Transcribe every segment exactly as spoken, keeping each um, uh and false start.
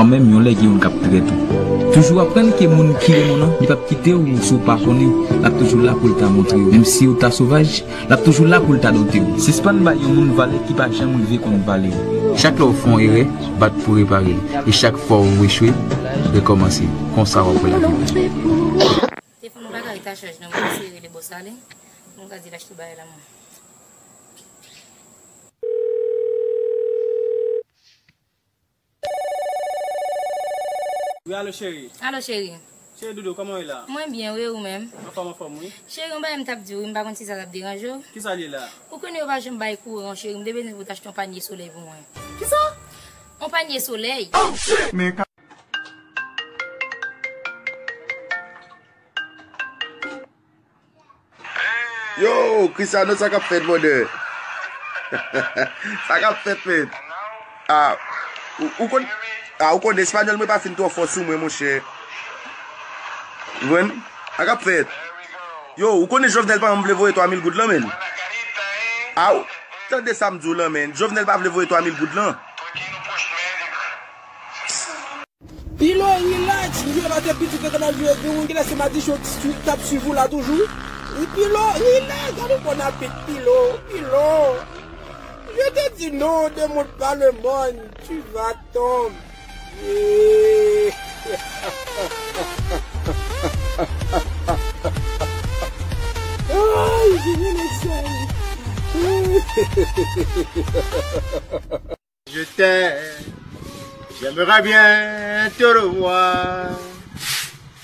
Kanmenm, yon lè gen youn k ap trèt ou. Toujou aprann ke moun ki renmen w nan, li p ap kite w si w pa konnen. L ap toujou la pou l ta montre w. Menm si w ta sovaj, l ap toujou la pou l ta dote w. Sispann bay yon moun valè ki pa janm rive konn valè w. Chak lè w fè yon erè, bat pou repare l. E chak fwa w echwe, rekòmanse. Konsa w ap wè lavi bèl. Telefòn mwen pa ka ret a chaj non, mwen eseye rele bòs la, li. Mwen ka di l achte bagay la mwen. Wi, alo cheri. Alo cheri. Cheri doudou, kòman w ye la? Mwen byen, wi, ou menm? Anfòm, anfòm, wi. Cheri, yon bagay m t ap di w, wi, m pa konn si sa t ap deranje w. Kisa l ye la? Ou konnen yo pa janm bay kouran, cheri, m te bezwen pou w t achte yon panye solèy pou mwen. Kisa? Yon panye solèy. Men ka- Yo, Cristiano, sa k ap fèt, brother? Sa k ap fèt, men? Ah, ou, ou konn, ah, ou konn espanyòl mwen pa fin twò fò sou mwen, monchè. Ou konprann? Sa k ap fèt? Yo, ou konnen Jovenel pa janm vle voye twa mil goud lan, men? Ah, ou, tande sa m di w lan, men. Jovenel pa vle voye twa mil goud lan. Pilo, relax, m jwe avèk pitit nan kanal jwe di ou, kilè se madichon t ap swiv ou la toujou? Pilo, relax, gade w konn apit Pilo, Pilo. Je te dis non, ne monte pas le monde, tu vas tomber. Ay, je me le sens. Je t'aime, j'aimerais bien te revoir.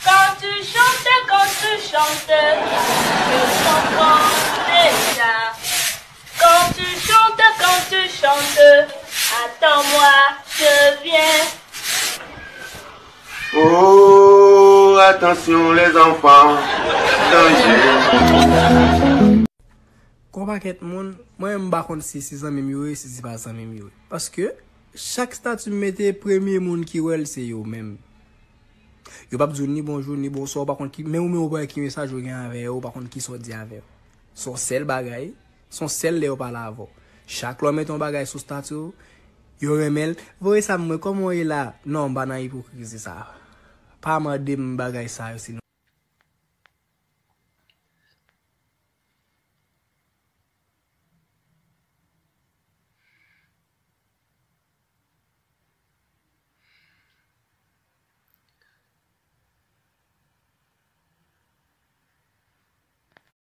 Quand tu chantes, quand tu chantes, je comprends déjà. Quand tu chantes, quand tu chantes, attends-moi, je viens. Oh, attention les enfants, danger. Gon pakèt moun, mwen menm m pa konn si se zanmi m yo ye, si se pa zanmi m yo ye. Paske chak stati m mete, premye moun ki wè l se yo menm. Yo p ap di w ni bonjou, ni bonswa, ou pa konn ki, men ou menm ou pa wè ki mesaj yo gen avè yo, ou pa konn kisa w di avè yo. Se yon sèl bagay, se yon sèl lè yo pale avè w. Chak lè w mete yon bagay sou stati w, yo renmen l. Voye sa mwen, kòman w ye la? Non, m pa nan ipokrizi sa. Pa mande m bagay sa yo, sinon.